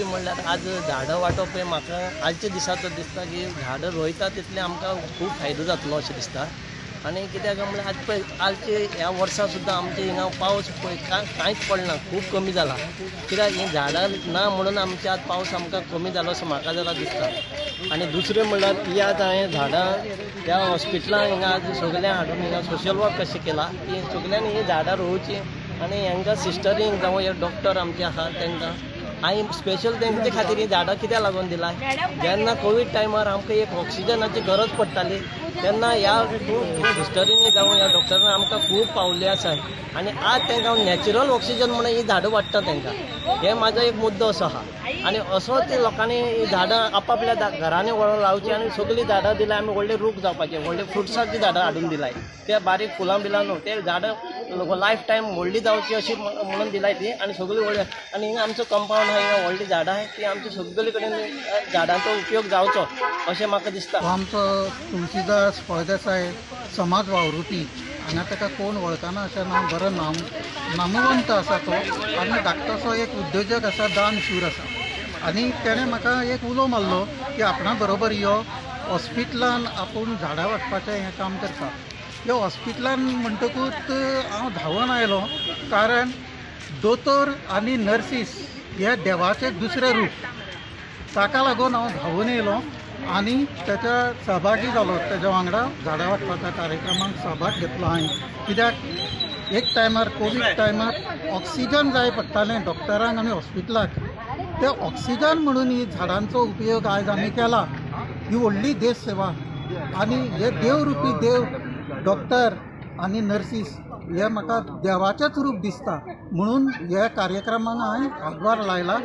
दिवपी म्हणल्यार आज झाडां वांटप हें म्हाका आजच्या दिसा तर दिसता की झाडां रोयता तितलें आमकां खूब फायदो जातलो अशें दिसता. आनी कित्याक म्हणल्यार आज पळय आजचे ह्या वर्सा सुद्दां आमचे हिंगा पावस पळय कांयच पडना, खूब कमी जाला. कित्याक हीं झाडां ना म्हणून आमचे आज पावस आमकां कमी जालो असो म्हाका जाल्यार दिसता. आनी दुसरें म्हणल्यार ही आज हांवें झाडां ह्या हॉस्पिटलान हिंगा आज सगळ्यांक हाडून हिंगा सोशल वर्क कशें केलां की सगळ्यांनी हीं झाडां रोवचीं आनी हांकां सिस्टरींक जावं हे डॉक्टर आमचे आहा तांकां हांवें स्पेशल तेंचे खातीर हीं झाडां कित्याक लागून दिलां, जेन्ना कोवीड टायमार आमकां एक ऑक्सिजनाची गरज पडटाली तेन्ना ह्या सिस्टरींनी जावं ह्या डॉक्टरांनी आमकां खूब पावल्ले आसा आनी आज तांकां नॅचरल ऑक्सिजन म्हणून हीं झाडां वाडटा तांकां. हे म्हाजो एक मुद्दो असो आहा आनी असोच लोकांनी हीं झाडां आपापल्या घरांनी व्हरून लावची आनी सगळीं झाडां दिल्यार आमी व्हडले रूख जावपाचे, व्हडले फ्रुट्साचीं झाडां हाडून दिलाय, ते बारीक फुलां बिलां न्हू, ते झाडां लायफ टायम व्हडली जावची अशी म्हणून दिलाय ती. आनी सगळीं व्हडली आनी हिंगा आमचो कंपावंड आहा, हिंगा व्हडलीं झाडां आहाय ती आमच्या सगळे कडेन झाडांचो उपयोग जावचो अशें म्हाका दिसता. आमचो तुळशीदास फळदेसाय समाज वावुरपी, हांगा ताका कोण वळखना अशें ना, बरो नामवंत आसा तो आनी धाकटोसो एक उद्योजक आसा, दानशूर आसा. आनी तेणें म्हाका एक उलो मारलो की आपणा बरोबर यो, हॉस्पिटलान आपूण झाडां वांटपाचें हें काम करता. ह्या हॉस्पिटलान म्हणटकूच हांव धांवन आयलो, कारण दोतोर आनी नर्सीस हे देवाचें दुसरें रूप, ताका लागून हांव धांवून येयलो आनी तेच्या सहभागी जालो, तेज्या वांगडा झाडां वांटपाच्या कार्यक्रमाक सहभाग घेतलो हांवें. कित्याक एक टायमार कोवीड टायमार ऑक्सिजन जाय पडटालें डॉक्टरांक आनी हॉस्पिटलाक, ते ऑक्सिजन म्हणून ही झाडांचो उपयोग आयज आमी केला. ही व्हडली देश सेवा आनी हे देवरुपी देव डॉक्टर आनी नर्सीस हे म्हाका देवाचेंच रूप दिसता, म्हणून ह्या कार्यक्रमाक हांवें हातभार लायला.